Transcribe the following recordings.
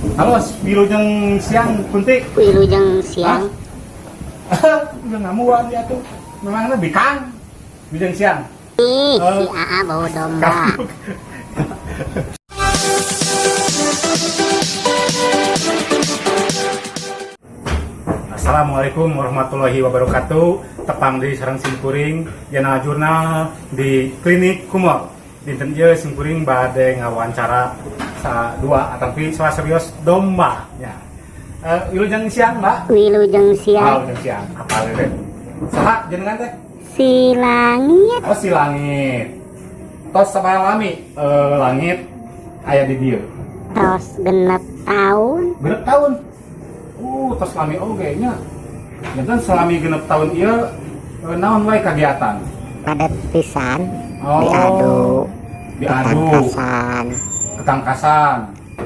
Halo, wilujeng siang, Kunti. Wilujeng siang. Udah ngamuan ya tuh. Memangnya bikang. Wilujeng siang. Ih, si AA bawa domba. Assalamualaikum warahmatullahi wabarakatuh. Tepang di sareng simkuring dina jurnal di Klinik Kumor. Dinten ieu simkuring bade ngawawancara sa dua atanapi salah serius domba ya. Wilujeng siang, Mbak. Wilujeng Oh, siang. wilujeng siang. Apa teh? Saha jenengan teh? Si Langit. Oh, si Langit. Tos sabaraha lami Langit aya di dieu? Tos 6 tahun. 6 tahun. Tos lami oge nya. Janten selami 6 tahun ieu naon wae kagiatan? Padet pisan. Oh. Diadu. Diadu. Ketangkasan. Ketangkasan.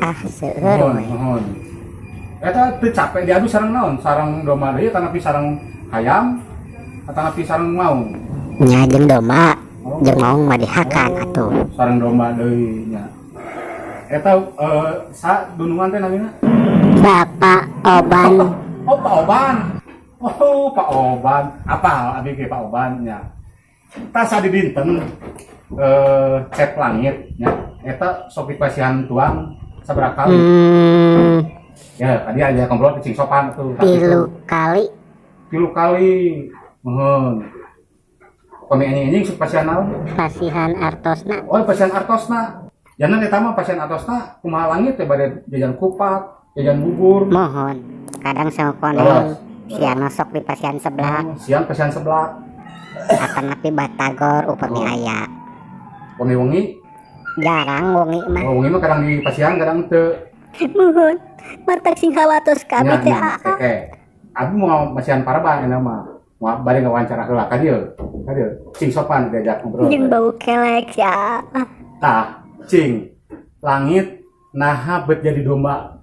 Ah, seueur Nuhun, we. Nuhun. Eta teu capek diadu sareng naon? Sareng domba deui atanapi sareng hayam atanapi sareng maung? Nya jeung domba. Oh. Jeung maung mah dihakan Oh, atuh. Sareng domba deui nya. Eta sa dunungan teh namina? Bapak Oban. Oh, Pak Oban. Oh, Pak Oban. Apal abi ge Pak Oban nya. Tas di dinten cep Langit nya. Eta sok dipasihan tuang sabaraha kali? Ya, tadi aja ngobrol cing sopan tuh. 3 kali. 3 kali. Muhun. Pami anjing-anjing sok pasihan naon? Pasihan artosna. Oh, pasihan artosna. Jangan eta mah pasihan artosna kumaha Langit teh bade jajan kupat, jajan bubur? Muhun. Kadang sama koneng. Terus. Siang sok di pasihan seblak. Oh, siang pasihan seblak. Atanapi batagor upami aya. Upami wengi? Jarang wengi mah. Oh, wengi mah kadang di pasihan, kadang teu. Muhun. Matak sing hawatos kami Nya, teh nya, Aa. Oke. Abi mau masihan paraban enak mah. Mau bari ngawancara heula ka dieu. Ka dieu. Cing sopan diajak ngobrol. Jeung bau kelek ya. Tah, cing. Langit naha bet jadi domba?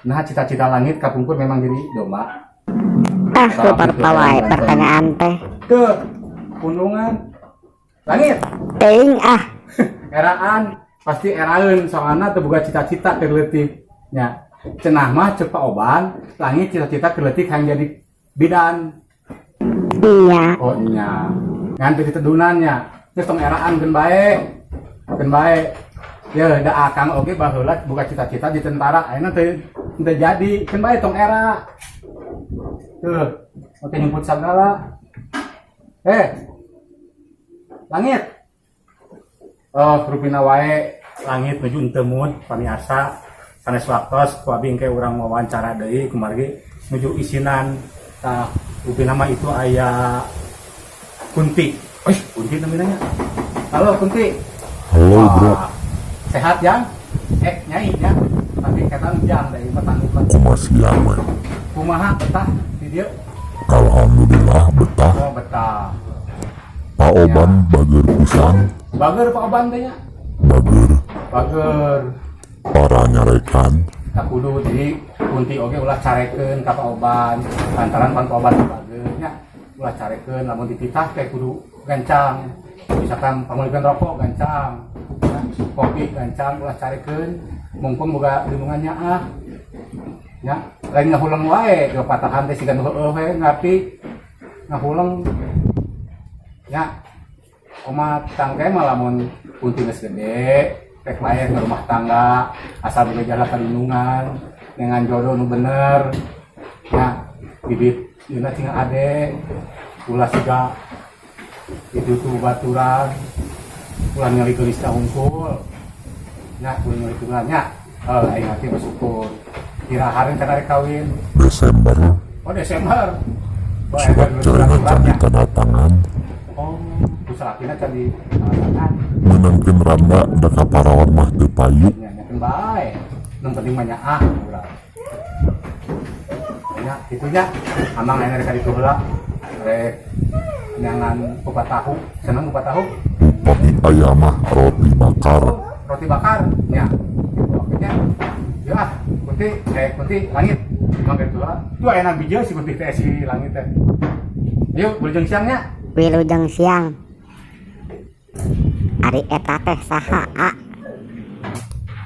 Nah, cita-cita Langit kapungkur memang jadi domba? Ah, lupa wae pertanyaan teh. Ke pundungan. Langit. Teuing ah. Eraan, pasti eraeun, soalna teu boga cita-cita keur leutik nya. Cenah mah ceuk Pak Oban, Langit cita-cita keur leutik hayang jadi bidan. Iya. Oh nya, ngan teu ditedunan nya. Geus, tong eraan, keun bae, keun bae. Ya da akang oge baheula boga cita-cita di tentara, ayeuna teu teu jadi. Keun bae, tong era. Tuh, oke, nyumput sagala. Eh, Langit. Oh, rupina wae Langit nuju henteu mood, pamiarsa. Sanes waktos ku abi engke urang wawancara deui kumargi nuju isinan. Tah, rupina mah itu aya Kunti. Eh, Kunti namanya. Halo, Kunti. Halo, bro. Wah, sehat ya? Eh, nyai ya. Tapi kata jang dari petang. Kumaha siang we? Kumaha, betah di dieu? Alhamdulillah, betah. Oh, betah. Pak Oban bager pisan. Bager Pak Oban teh nya. Bager. Bager. Para nyarekan. Tak kudu, jadi Kunti oge ulah carekeun ka Pak Oban lantaran pan Pak Oban bager nya. Ulah carekeun, lamun dititah teh kudu gancang. Misalkan pangmeulikeun rokok gancang ya, kopi gancang, ulah carekeun mumpung boga lindungannya. Ah ya, lain ngahuleng wae ke patahan teh siga nu heueuh we ngarti ngahuleng ya. Omat tangke mah lamun Kunti geus gede rek bae ke rumah tangga, asal boga jalan perlindungan dengan jodoh nu bener ya, bibit dina cing ade, ulah siga itu tuh baturan, ulah ningali geulis hungkul nya, ulah ningali tulan nya. Eh, aing hati bersyukur. Iraha rencana rek kawin? Desember. Oh, Desember. Wah, Surat eta cerengan can surat-suratnya. Ditanda tangan. Oh, ku salakina can di tangan. Meunangkeun randa da ka parawan mah teu payu. Nya nya bae. Nu penting mah nyaah urang. Nya kitu nya. Amang ayeuna rek ka ditu heula. Rek nyangan kupat tahu. Seneng kupat tahu? Upami aya mah roti bakar. Oh, roti bakar nya. Gitu akhirnya. Ya, Kunti, eh, Kunti, Langit. Emang gitu lah. Tuh enak bijeu si Kunti teh, si Langit teh. Ayo, wilujeng siang nya. Wilujeng siang. Ari eta teh saha, A?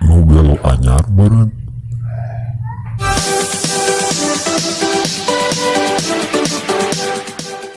Nu gelo anyar meureun.